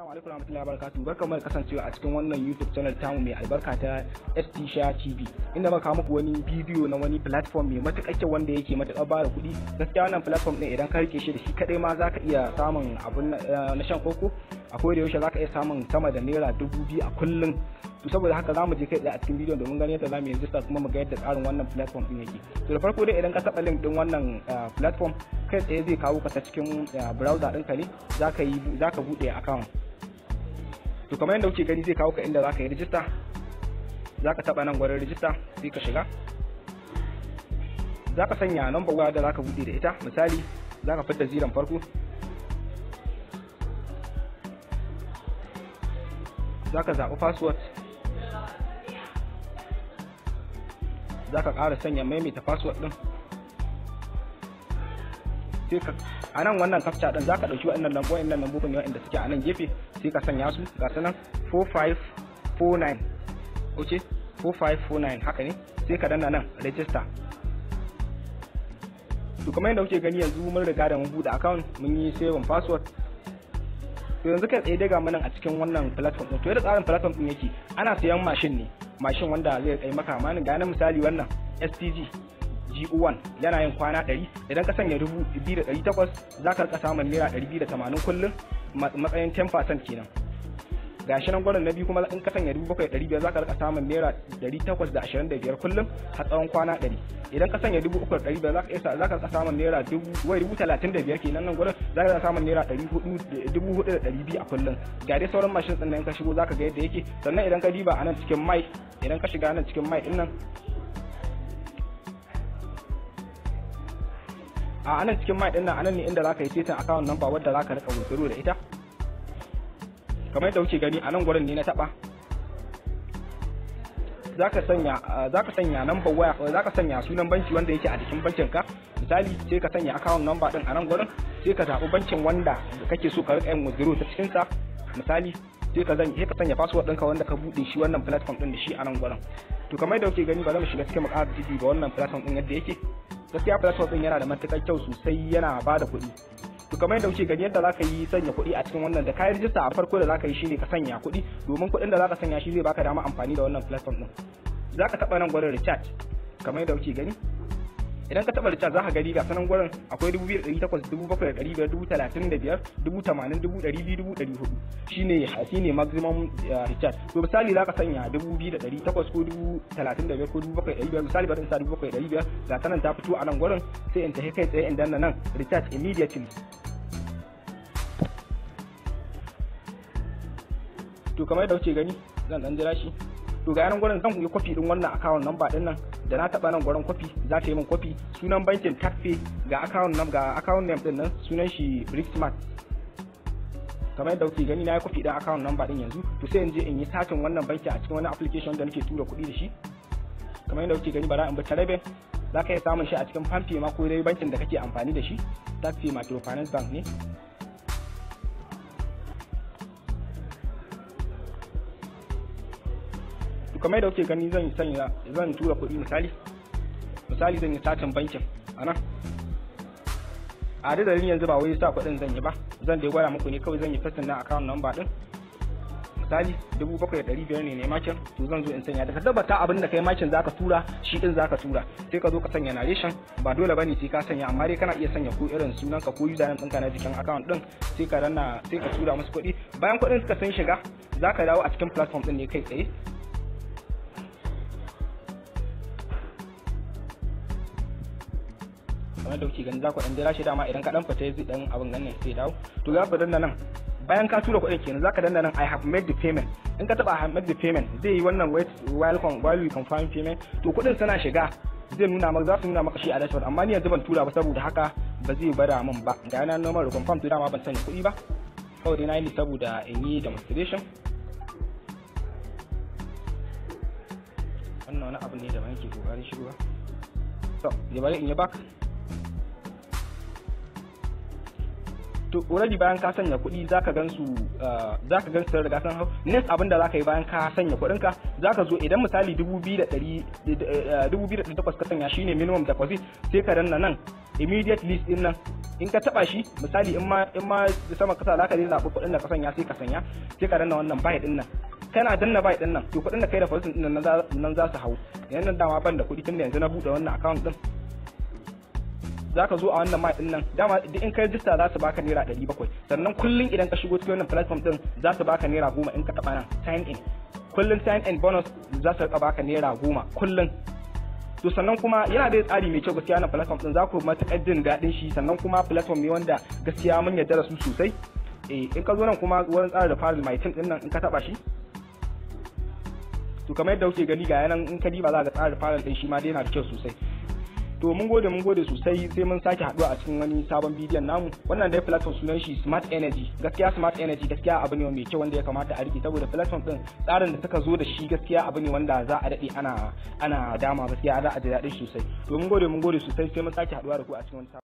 Assalamu alaikum warahmatullahi wabarakatuh. Barkamu da kasancewa a cikin wannan YouTube channel tamu mai albarka ta ST Sha TV, inda muka kawo muku wani bidiyo na wani platform mai matuƙar kyau wanda yake matuƙar bada kuɗi. Gaskiya wannan platform ɗin idan ka rike shi da shi kadai ma zaka iya samun abun na shan koko. A koda yaushe zaka iya samun sama da ₦2,000 a kullum. To saboda haka zamu je kai tsaye a cikin bidiyon domin ganin yadda zamu yi register kuma mu ga yadda tsarin wannan platform ɗin yake. To da farko dai idan ka taɓa link ɗin wannan platform, kai tsaye zai kawo ka ta cikin browser ɗinka ne, zaka buɗe account. To kamar yadda kuke gani zai kawo ka inda zaka yi register. Zaka taba nan gurin register sai ka shiga. Zaka sanya number waya da zaka bude da ita, misali zaka fitar ziran farko, zaka zaɓi password, zaka ƙara sanya maimaita password ɗin. Sai ka a nan wannan captcha din zaka dauki waɗannan lambobin ne waɗanda suke a nan gefe, sai ka sanya su ga su nan 4549. Okay, 4549 haka ne, sai ka danna nan register. To kamar yadda kuke gani yanzu mun riga da mun bude account, mun yi save password. To yanzu kai tsaye daga nan a cikin wannan platform din. To yadda tsarin platform din yake, ana sayan mashin ne, mashin wanda zai kai maka amanin. Ga nan misali wannan STG GO1 yana yin kwana 100, idan ka sanya 2,800 za ka rika samun ₦280 kullum, matsayin 10% kenan. Gashi nan gwarin na biyu kuma in ka sanya 7,500 za ka rika samun ₦825 kullum har tsawon kwana 100. Idan ka sanya 3,500 za ka rika samun ₦35,000 kenan, nan gwarin za ka rika samun ₦4,200 a kullum. Ga dai sauran mashin ɗin nan in ka shigo za ka ga yadda yake. Sannan idan ka diba a nan cikin mai, idan ka shiga nan cikin mai ɗin nan, a anan cikin mai din nan, anan ne inda zaka yi setin account number wadda zaka rika withdraw da ita. Kamar yadda kuke gani a nan gurin ne na taba, zaka sanya zaka sanya number waya, zaka sanya sunan banki wanda yake a jikin bankin ka. Misali sai ka sanya account number din a nan gurin, sai ka zabi bankin wanda kake so ka rika yin withdraw ta cikin sa. Misali sai ka sai ka sanya password ɗinka wanda ka buɗe shi wannan platform din da shi a nan gurin. To kamar yadda kuke gani ba za mu shiga cikin mu ƙara jiji ba wannan platform din yadda yake. Gaskiya platform din yana da matuƙar kyau sosai, yana ba da kuɗi. To kamar yadda kuke gani yadda zaka yi sanya kuɗi a cikin wannan, da kayan rijista a farko da zaka yi shine ka sanya kuɗi, domin kuɗin da zaka sanya shi zai baka dama amfani da wannan platform din. Zaka taɓa nan gurin recharge kamar yadda kuke gani. Idan ka taɓa recharge zaka gani ga sanan gurin akwai 2,800, 7,500, 35,000, 80,000, 200,000, 400,000 shine maximum recharge. To misali zaka sanya 2,800 ko 35,000 ko 7,500, misali bari in sa 7,500, ga sanan ta fito a nan gurin, sai in tafi kai tsaye in danna nan recharge immediately. To kamar yadda kuke gani zan dan jira shi. To ga yanan gurin zan yi copy din wannan account number din nan, da na taba nan gurin copy za ta yi min copy sunan bankin Tagpay, ga account number, ga account name din nan sunan shi Bricksmart. Kamar yadda kuke gani na yi copy din account number din yanzu. To sai in je in yi searching wannan banki a cikin wani application da nake tura kuɗi da shi. Kamar yadda kuke gani bara in bi Tarabe, za ka iya samun shi a cikin Palmpay ma ko dai bankin da kake amfani da shi. Tagpay Microfinance Bank ne. Kamar yadda kuke gani zan sanya, zan tura kuɗi, misali zan yi satin bankin anan. A dalilin yanzu ba wai sa kuɗin zan yi ba, zan dai gwada muku ne kawai. Zan yi pasting na account number din, misali 7,500 ne makin. To zan zo in sanya, da ka tabbata abin da kai makin zaka tura shi din zaka tura, sai ka zo ka sanya narration. Ba dole bane sai ka sanya, amma dai kana iya sanya ko irin sunanka ko username ɗinka na jikin account din, sai ka danna sai ka tura musu kuɗi. Bayan kuɗin suka sun shiga, zaka dawo a cikin platform din ne kai tsaye. Kamar da kuke gani za ku dan jira shi, dama idan ka dan fita zai dan abin ganin sai dawo. To za ku danna nan bayan ka tura kuɗin kenan, zaka danna nan I have made the payment. In ka taba I have made the payment, zai yi wannan wait while you confirm payment. To kuɗin suna shiga zai nuna maka, za su nuna maka shi a dashboard, amma ni yanzu ban tura ba saboda haka ba zai bada min ba. Ga yana normal confirm, to dama ban sanya kuɗi ba, kawai dai na yi ne saboda in yi demonstration. Wannan wani abu ne da ban yake kokarin shigowa. To ya bari in yi back. To already bayan ka sanya kuɗi zaka gansu, zaka gansu sun riga sun hau. Next abin da zaka yi bayan ka sanya kuɗin ka, zaka zo idan misali 2,800 ka sanya shine minimum deposit, sai ka danna nan immediate list din nan. In ka taba shi, misali in ma sama kasa zaka je zaɓi kuɗin da ka sanya, sai ka sanya, sai ka danna wannan buy din nan. Kana danna buy din nan, to kuɗin da kai da deposit din nan za su hau. Yanzu nan dama ban da kuɗi tunda yanzu na buɗe wannan account din. Zaka zo a wannan mai din nan, dama duk in ka register za su baka ₦700. Sannan kullun idan ka shigo cikin wannan platform din za su baka ₦10. In ka taba nan sign in, kullun sign in bonus za su rika baka ₦10 kullun. To sannan kuma yana da tsari mai kyau gaskiya. Wannan platform din za ku matuƙar jin daɗin shi. Sannan kuma platform ne wanda gaskiya mun yarda da su sosai. In ka zo nan kuma wurin tsara da fara my team din nan, in ka taba shi, to kamar yadda kuke gani ga yanan, in ka diba za ga tsarin fara din shi ma dai yana da kyau sosai. To mun gode, mun gode sosai. Sai mun sake haduwa a cikin wani sabon bidiyon namu. Wannan dai platform sunan shi Smart Energy. Gaskiya Smart Energy gaskiya abu ne mai kyau wanda ya kamata a rike, saboda platform din, tsarin da suka zo da shi, gaskiya abu ne wanda za a dade ana dama. Gaskiya za a ji daɗin sosai. To mun gode, mun gode sosai. Sai mun sake haduwa da ku a cikin wani sabon